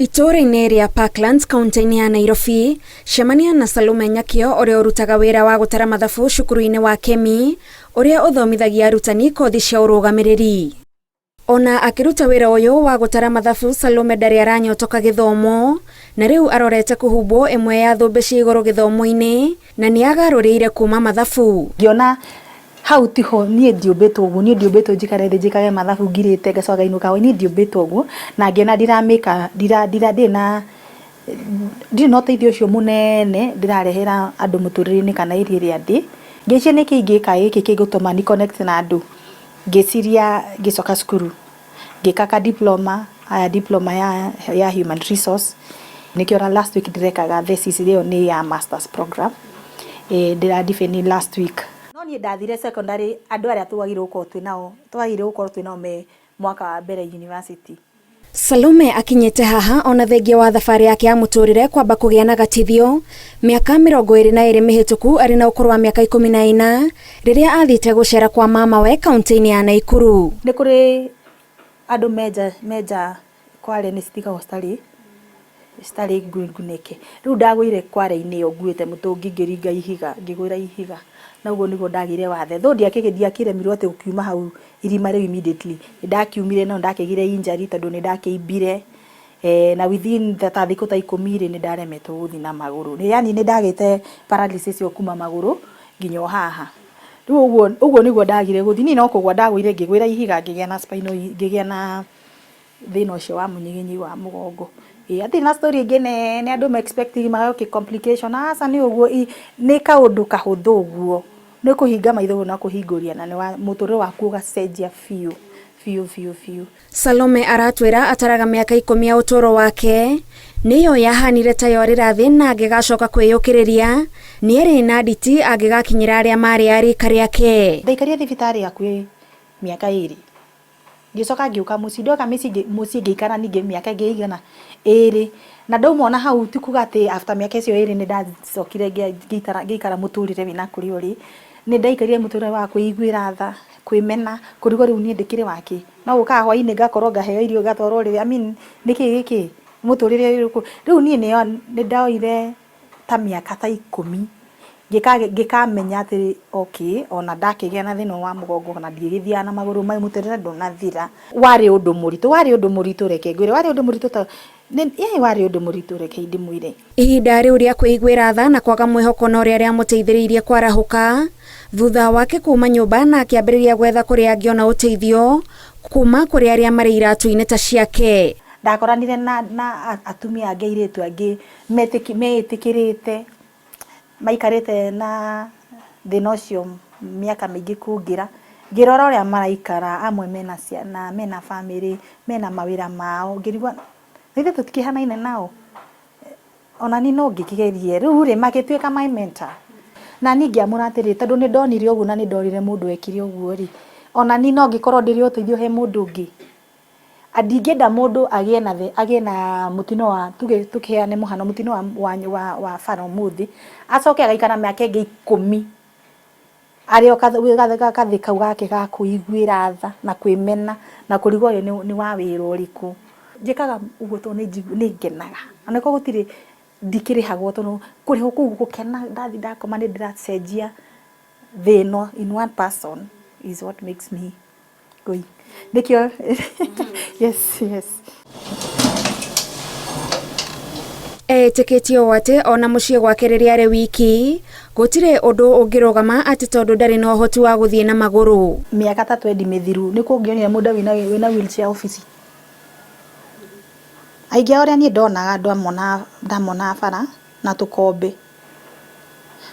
Itũũra-inĩ rĩa Parklands kaunti-inĩ ya Nairobi, cemania na Salome Nyakĩo ũrĩa ũrutaga wĩra wa gũtara mathabu cukuru-inĩ wa Kemi, ũrĩa ũthomithagia arutani kothi cia ũrũgamĩrĩri. Ona akĩruta wĩra ũyũ wa gũtara mathabu, Salome ndarĩ aranyotoka gĩthomo, na rĩu arorete kũhumbwo ĩmwe ya thũmbĩ cia igũrũ gĩthomo-inĩ, na nĩ agarũrĩire kuma mathabu. Ngĩona hau tiho niĩ ndiũmbĩtwo ũguo, niĩ ndiũmbĩtwo njikare thĩ njĩkage mathabu ngirĩte ngacoka ngainũka niĩ ndiũmbĩtwo ũguo, na ngĩona ndiramĩka ndirĩ na ndirĩ na ũteithio ũcio mũnene ndĩrarehera andũ mũtũrĩre-inĩ kana area ĩrĩa ndĩ. Ngĩciria nĩkĩ ingĩka gĩkĩ kĩngĩtũma ni connect na andũ, ngĩciria ngĩcoka cukuru ngĩka ka diploma, haya diploma ya human resource, nĩkĩo ona last week ndĩrekaga thesis ĩyo nĩ ya masters program, ndĩra defend last week. No niĩ ndathire secondary andũ arĩa twagĩrĩirwo gũkorwo twĩ nao, twagĩrĩirwo gũkorwo twĩ nao me mwaka wa mbere university. Salome akinyĩte haha ona thengia wa thabarĩ yake ya mũtũrĩre kwamba kũgĩa na gatithio mĩaka 22 mĩhĩtũku arĩ na ũkũrũ wa mĩaka 14 rĩrĩa athiĩte gũcera kwa mamawe kaunti-inĩ ya Naikuru. Nĩ kũrĩ andũ menja menja kware nĩ citigagwo citarĩ citarĩ ngunĩke. Rĩu ndagũire kware-inĩ ĩyo nguĩte mũtũngi ngĩringa ihiga, ngĩgwĩra ihiga. Na ũguo nĩguo ndagĩire wathe. Though ndiakĩremirwo atĩ gũkiuma hau irima rĩu immediately. Nĩ ndakiumire no nĩ ndakĩgĩire injury tondũ nĩ ndakĩimbire na within ta thikũ ta 10 rĩ, nĩ ndaremetwo gũthiĩ na magũrũ. Yaani nĩ ndagĩte paralysis ĩyo kuma magũrũ nginya o haha. Rĩu ũguo ũguo nĩguo ndagire gũthiĩ. Niĩ no kũgũa ndagũire ngĩgwĩra ihiga ngĩgĩa na spinal ngĩgĩa na thĩna ũcio wa mũnyiginyigi wa mũgongo. Ĩĩ hatirĩ na story ĩngĩ nene andũ ma expect magakĩ complication, aca nĩ ũguo, nĩ kaũndũ kahũthũ ũguo. Nĩ kũhinga maitho na kũhingũria na mũtũrĩre waku ũgacenjia biũ biũ biũ biũ. Salome aratwĩra ataraga mĩaka 10 ya ũtũũro wake nĩyo yahanire ta yorĩra thĩ na angĩgacoka kwĩyũkĩrĩria nĩ arĩ na nditi angĩgakinyĩra arĩa marĩ a rika rĩake. Ndaikarire thibitarĩ hakuhĩ mĩaka 2, ngĩcoka ngĩũka mũciĩ. Ndoka mũciĩ ngĩikara ningĩ mĩaka ĩngĩ ĩigana 2, na ndauma ona hau ti kuga atĩ after mĩaka ĩcio 2 nĩ ndacokire ngĩikara mũtũrĩre wĩna kũrĩa ũrĩ. Nĩ ndaikarire mũtũrĩre wa kwĩiguĩra tha, kwĩmena, kũrigwo rĩu niĩ ndĩkĩrĩ wakĩ. No gũkaga hwainĩ ngakorwo ngaheo irio ngatwarwo ũrĩrĩ, I mean nĩkĩ gĩkĩ? Mũtũrĩre ũrĩkũ? Rĩu niĩ nĩ ndoire ta mĩaka ta 10 ngĩkamenya atĩ okay, ona ndakĩgĩa na thĩna wa mũgongo ona ndigĩgĩthiaga na magũrũ mũtũrĩre ndũnathira. Warĩ ũndũ mũritũ, warĩ ũndũ mũritũ reke ngwĩre, warĩ ũndũ mũritũ ta ĩĩ warĩ ũndũ mũritũ reke ndĩmwĩre. Ihinda rĩu rĩa kwĩiguĩra tha na kwaga mwĩhoko no rĩa rĩamũteithĩrĩirie kwarahũka thutha wake kuma nyũmba na akĩambĩrĩria gwetha kũrĩa angĩona ũteithio kuma kũrĩ arĩa marĩ iratũ-inĩ ta ciake. Ndakoranire na atumia angĩ airĩtu angĩ meĩtĩkĩrĩte maikarĩte na thĩna ũcio mĩaka mĩingĩ kũngĩra, ngĩrora ũrĩa maraikara, amwe mena ciana, mena bamĩrĩ, mena mawĩra mao, ngĩrigwo na ithuĩ tũtikĩhanaine nao, ona niĩ no ngĩkĩgerie. Rĩu rĩ magĩtuĩka my mentor, na niĩ ngĩamũra atĩrĩrĩ, tondũ nĩ ndonire ũguo na nĩ ndonire mũndũ wekire ũguo rĩ, ona niĩ no ngĩkorwo ndĩrĩ ũteithio he mũndũ ũngĩ. Ndingĩenda mũndũ agĩe na agĩe na mũtino wa tuge tũkĩheane mũhano mũtino wa bara ũmũthĩ, acoke agaikara mĩaka ĩngĩ 10 arĩ o gathĩ kau gake ga kwĩiguĩra tha na kwĩmena na kũrigwo ũyũ nĩ wa wĩra ũrĩkũ. Njĩkaga ũguo tondũ nĩ ngenaga ona korwo gũtirĩ ndikĩrĩhagwo tondũ kũrĩhwo kũu gũkena ndathiĩ ndakoma nĩ ndĩracenjia thĩ ĩno in one person is what makes me going. Nĩkĩo yes yes. Etĩkĩtie ũũ atĩ ona mũciĩ gwake rĩrĩa arĩ wiki gũtirĩ ũndũ ũngĩrũgama atĩ tondũ ndarĩ na ũhoti wa gũthiĩ na magũrũ. Mĩaka ta 20 mĩthiru nĩ kũngĩonire mũndũ wĩna wheelchair obici. Aingĩ a ũrĩa niĩ ndonaga ndamonaga bara na tũkombe.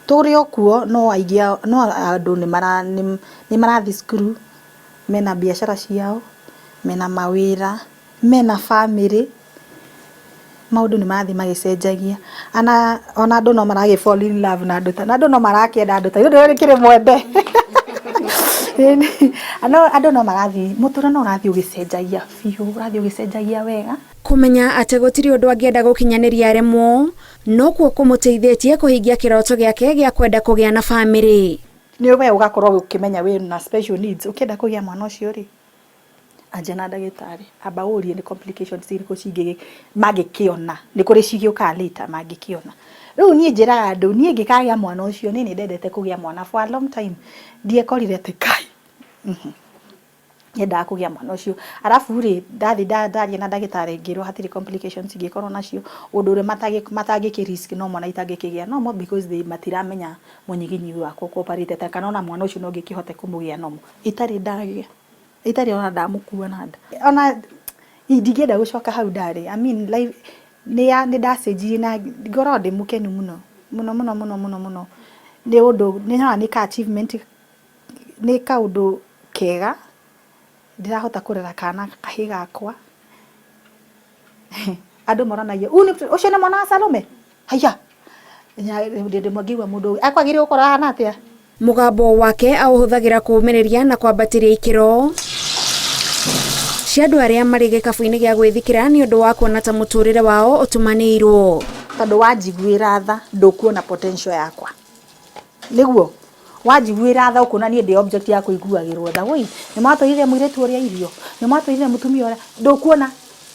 Tũrĩ o kuo no aingĩ ao no andũ nĩ marathiĩ cukuru, mena biacara ciao, mena mawĩra, mena bamĩrĩ, maũndũ nĩ marathiĩ magĩcenjagia. Ona andũ no maragĩ fall in love na andũ ta, andũ no marakĩenda andũ ta, rĩu ndĩkĩrĩ mwende. No andũ no marathiĩ, mũtũrĩre no ũrathiĩ ũgĩcenjagia biũ, ũrathiĩ ũgĩcenjagia wega. Kũmenya atĩ gũtirĩ ũndũ angĩenda gũkinyanĩria aremwo nokuo kũmũteithĩtie kũhingia kĩroto gĩake gĩa kwenda kũgĩa na bamĩrĩ. Nĩ we ũgakorwo ũkĩmenya wĩ na special needs, ũkĩenda kũgĩa mwana ũcio rĩ, Anjia na ndagĩtarĩ, amba ũrie nĩ complications irĩkũ cingĩ mangĩkĩona, nĩ kũrĩ cigĩũkaga later mangĩkĩona. Rĩu niĩ njĩraga andũ, niĩ ngĩkagĩa mwana ũcio, niĩ nĩ ndendete kũgĩa mwana for a long time, ndiekorire atĩ kai nyendaga kũgĩa mwana ũcio. Arabu rĩ, ndathiĩ ndaria na ndagĩtarĩ ngĩrwo hatirĩ complications ingĩkorwo nacio, ũndũ ũrĩa matangĩkĩ risk no mwana itangĩkĩgĩa no more because they matiramenya mũnyiginyigi wakwa ũko operate atĩa, kana ona mwana ũcio no ngĩkĩhote kũmũgĩa normal. Itarĩ ndagĩa, itarĩ ona ndamũkua na nda. Ona ndingĩenda gũcoka hau ndarĩ. I mean life nĩ ndacenjirie na ngoragwo ndĩ mũkenu mũno mũno mũno mũno mũno mũno, nĩ ũndũ nĩ nyonaga nĩ ka achievement, nĩ kaũndũ kega ndĩrahota kũrera kana kahĩĩ gakwa. Andũ moranagia, ũcio nĩ mwana wa Salome? Haiya, hĩndĩ ĩmwe ngĩigua mũndũ akwagĩrĩirwo gũkorwo ahana atĩa? Mũgambo wake aũhũthagĩra kũũmĩrĩria na kwambatĩria ikĩro cia andũ arĩa marĩ gĩkabũ-inĩ gĩa gwĩthikĩra nĩ ũndũ wa kuona ta mũtũrĩre wao ũtumanĩirwo. Tondũ wanjiguĩra tha ndũkuona potential yakwa, nĩguo wanjiguĩra tha ũkuona niĩ ndĩ object ya kũiguagĩrwo tha. Woi, nĩ mwatwarire mũirĩtu ũrĩa irio, nĩ mwatwarire mũtumia ũrĩa, ndũkuona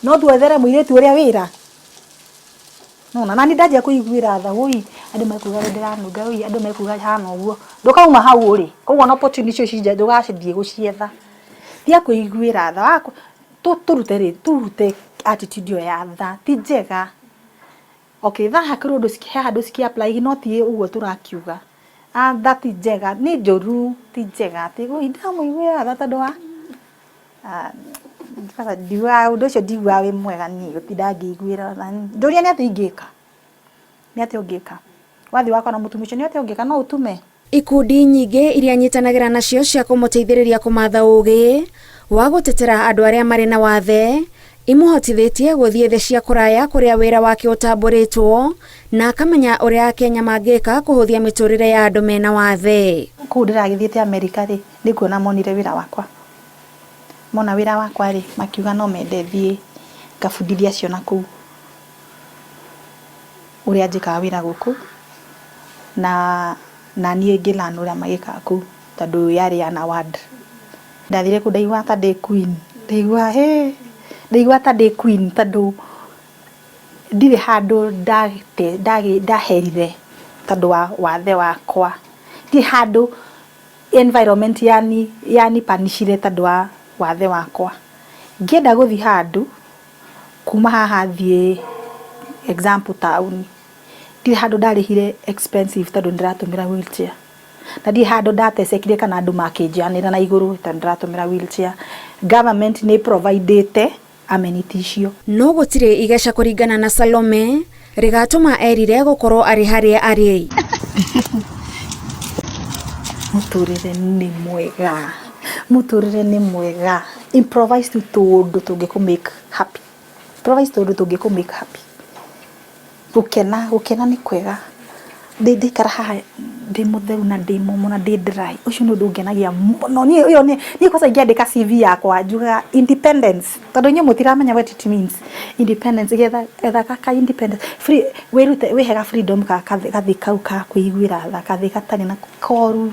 no twethere mũirĩtu ũrĩa wĩra. Nona na niĩ ndanjia kũiguĩra tha, woi, andũ mekuga nĩ ndĩranunga, woi, andũ mekuga hana ũguo, ndũkauma hau ũrĩ. Koguo ona opportunity icio ci ndũgacithiĩ gũcietha, tiga kũiguĩra tha, tũrute rĩ, tũrute attitude ĩyo ya tha, ti njega. Okay, tha hakĩrĩ ũndũ he handũ cikĩ apply no ti ũguo tũrakiuga. Tha ti njega, nĩ njũru, ti njega, ti woi ndĩramũiguĩra tha tondũ wa ndiugaga ũndũ ũcio, ndiguaga wĩ mwega niĩ gũtinda ngĩiguĩra tha. Ndũria nĩ atĩa ingĩka, nĩ atĩa ũngĩka wathiĩ wakora mũtumia ũcio, nĩ atĩa ũngĩka? No ũtume. Ikundi nyingĩ iria nyitanagĩra nacio cia kũmũteithĩrĩria kũmatha ũgĩ wa gũtetera andũ arĩa marĩ na wathe imũhotithĩtie gũthiĩ thĩ cia kũraya kũrĩa wĩra wake ũtambũrĩtwo na akamenya ũrĩa Akenya mangĩka kũhũthia mĩtũrĩre ya andũ mena wathe. Kũu ndĩragĩthiĩte Amerika rĩ, nĩ kuona monire wĩra wakwa, mona wĩra wakwa rĩ, makiuga no mende thiĩ ngabundithie acio nakũu ũrĩa njĩkaga wĩra gũkũ, na niĩ ngĩ learn ũrĩa magĩkaga kũu tondũ yarĩ an award. Ndathire kũu ndaiguaga ta ndĩ queen, ndaiguaga hĩ, ndaiguaga ta ndĩ queen tondũ ndirĩ handũ ndaherire tondũ wa wathe wakwa, ndirĩ handũ environment yani punishire tondũ wa wathe wakwa. Ngĩenda gũthiĩ handũ kuma haha thiĩ, example, taũni, ndirĩ handũ ndarĩhire expensive tondũ nĩndĩratũmĩra wheelchair, na ndirĩ handũ ndatecekire kana andũ makĩnjanĩra na igũrũ tondũ nĩndĩratũmĩra wheelchair. Government nĩ providĩte amenity icio. No gũtirĩ igeca kũringana na Salome rĩgatũma erire gũkorwo arĩ harĩa arĩ. Mũtũrĩre nĩ mwega, mũtũrĩre nĩ mwega. Improvise tu tũũndũ tũngĩkũ make happy, improvise tũũndũ tũngĩkũ make happy. Gũkena, gũkena nĩ kwega. Ndaikara haha ndĩ mũtheru na ndĩ mũmũ na ndĩ dry, ũcio nĩ ũndũ ũngenagia mũno niĩ. Ũyũ nĩ niĩ kwanza ingĩandĩka CV yakwa njugaga independence, tondũ inyuĩ mũtiramenya what it means, independence. Getha etha ka independence free, wĩrute wĩhe freedom ka gathĩ kau ka kwĩiguĩra tha, gathĩ gatarĩ na koru,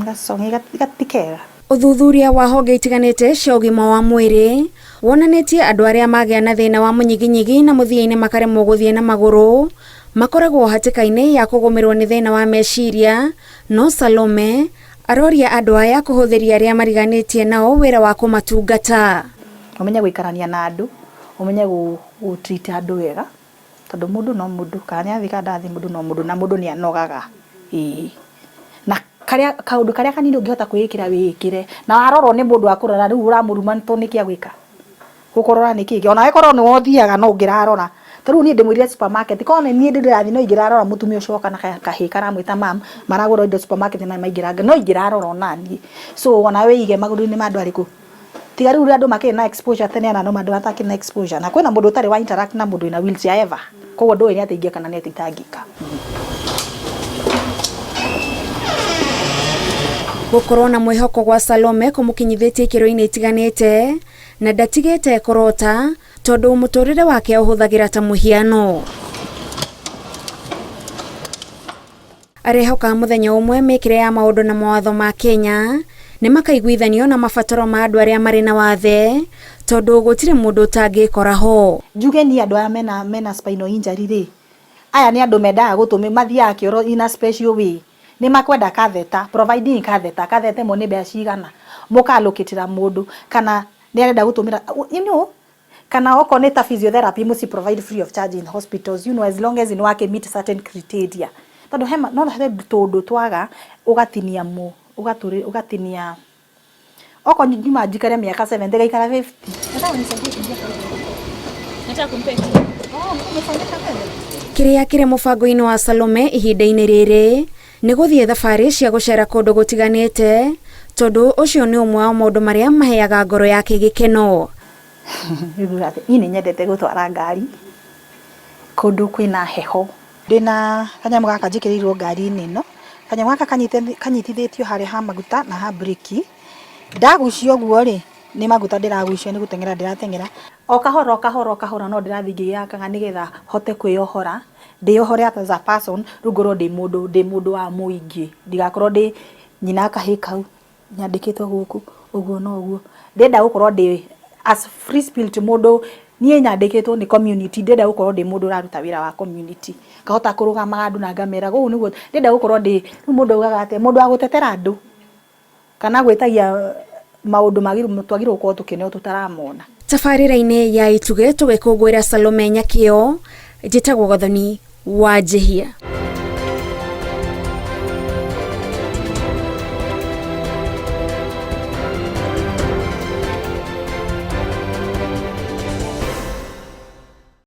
gacong'e gati kega. Ũthuthuria wa honge itiganĩte cia ũgima wa mwĩrĩ wonanĩtie andũ arĩa magĩa na thĩna wa mũnyiginyigi na mũthia-inĩ makaremwo gũthiĩ na magũrũ makoragwo hatĩka-inĩ ya kũgũmĩrwo nĩ thĩna wa meciria. No Salome aroria andũ aya kũhũthĩria arĩa mariganĩtie nao wĩra wa kũmatungata. Ũmenye gũikarania na andũ, ũmenye gũ treat andũ wega, tondũ mũndũ no mũndũ, kana nĩ athiĩ kana ndathiĩ, mũndũ no mũndũ, na mũndũ nĩ anogaga. Ĩĩ, na karĩa kaũndũ karĩa kanini ũngĩhota kwĩĩkĩra, wĩĩkĩre. Na warorwo nĩ mũndũ akũrora, rĩu ũramũruma tondũ nĩkĩ agwĩka gũkũrora nĩkĩ, onawe korwo nĩwe ũthiaga no ũngĩrarora. Ta rĩu niĩ ndĩmwĩrire supermarket, korwo nĩ niĩ ndĩrathiĩ no ingĩrarora mũtumia ũcio woka na kahĩĩ karamwĩta mam, maragũra indo supermarket na maingĩra, no ingĩrarora onaniĩ. So onawe wĩige magũrũ-inĩ ma andũ arĩkũ. Tiga rĩu andũ makĩrĩ na exposure tene, na no andũ matakĩrĩ na exposure, na kwĩna mũndũ ũtarĩ wa interact na mũndũ wĩna wheelchair ever, koguo ndũĩ nĩ atĩa ingĩka na nĩ atĩa itangĩka. Gũkorwo na mwĩhoko gwa Salome kũmũkinyithĩtie ikĩro-inĩ itiganĩte na ndatigĩte kũrota tondũ mũtũrĩre wake ũhũthagĩra ta mũhiano. Arehoka mũthenya ũmwe mĩkĩre ya maũndũ na mawatho ma Kenya Nĩ makaiguithanio na mabataro ma andũ arĩa marĩ na wathe tondũ gũtirĩ mũndũ ũtangĩkora ho. Njuge niĩ andũ aya mena spinal injury rĩ, aya nĩ andũ mendaga gũtũmĩ mathiaga kĩoro in a special way. Nĩ makwenda catheter, providing catheter, catheter ĩmwe nĩ mbeca cigana, mũka allocate-ĩra mũndũ kana nĩ arenda gũtũmĩra you know kana okorwo nĩ ta physiotherapy mũci provide free of charge in hospitals, you know, as long as nĩ wakĩ meet certain criteria, tondũ he no he tũndũ twaga ũgatinia mũ ũgatũrĩ ũgatinia okorwo nyuma njikare mĩaka 70 ngaikara 50. Kĩrĩa kĩrĩ mũbango-inĩ wa Salome ihinda-inĩ rĩrĩ nĩ gũthiĩ thabarĩ cia gũcera kũndũ gũtiganĩte tondũ ũcio nĩ ũmwe wa maũndũ marĩa maheaga ngoro yake gĩkeno. Niĩ nĩ nyendete gũtwara ngari kũndũ kwĩna heho. Ndĩna kanyamũ gaka njĩkĩrĩirwo ngari-inĩ ĩno, kanyamũ gaka kanyitithĩtio harĩa ha maguta na ha breki. Ndagucia ũguo rĩ, nĩ maguta ndĩragucia, nĩ gũteng'era ndĩrateng'era. O kahora o kahora o kahora no ndĩrathiĩ ngĩyakaga nĩgetha hote kwĩyohora, ndĩyohore as a person, rĩu ngorwo ndĩ mũndũ wa mũingĩ, ndigakorwo ndĩ nyina kahĩĩ kau nyandĩkĩtwo gũkũ ũguo na ũguo. Ndĩrenda gũkorwo ndĩ as free spirit mũndũ, niĩ nyandĩkĩtwo nĩ community, ndĩrenda gũkorwo ndĩ mũndũ ũraruta wĩra wa community, ngahota kũrũgama handũ na ngamera ũũ nĩguo ndĩrenda gũkorwo ndĩ. Rĩu mũndũ augaga atĩa, mũndũ wa gũtetera andũ kana gwĩtagia maũndũ twagĩrĩirwo gũkorwo tũkĩneo tũtaramona. Tabarĩra-inĩ ya Itugĩ tũgĩkũngũĩra Salome Nyakĩo, njĩtagwo Gathoni wa Njĩhia.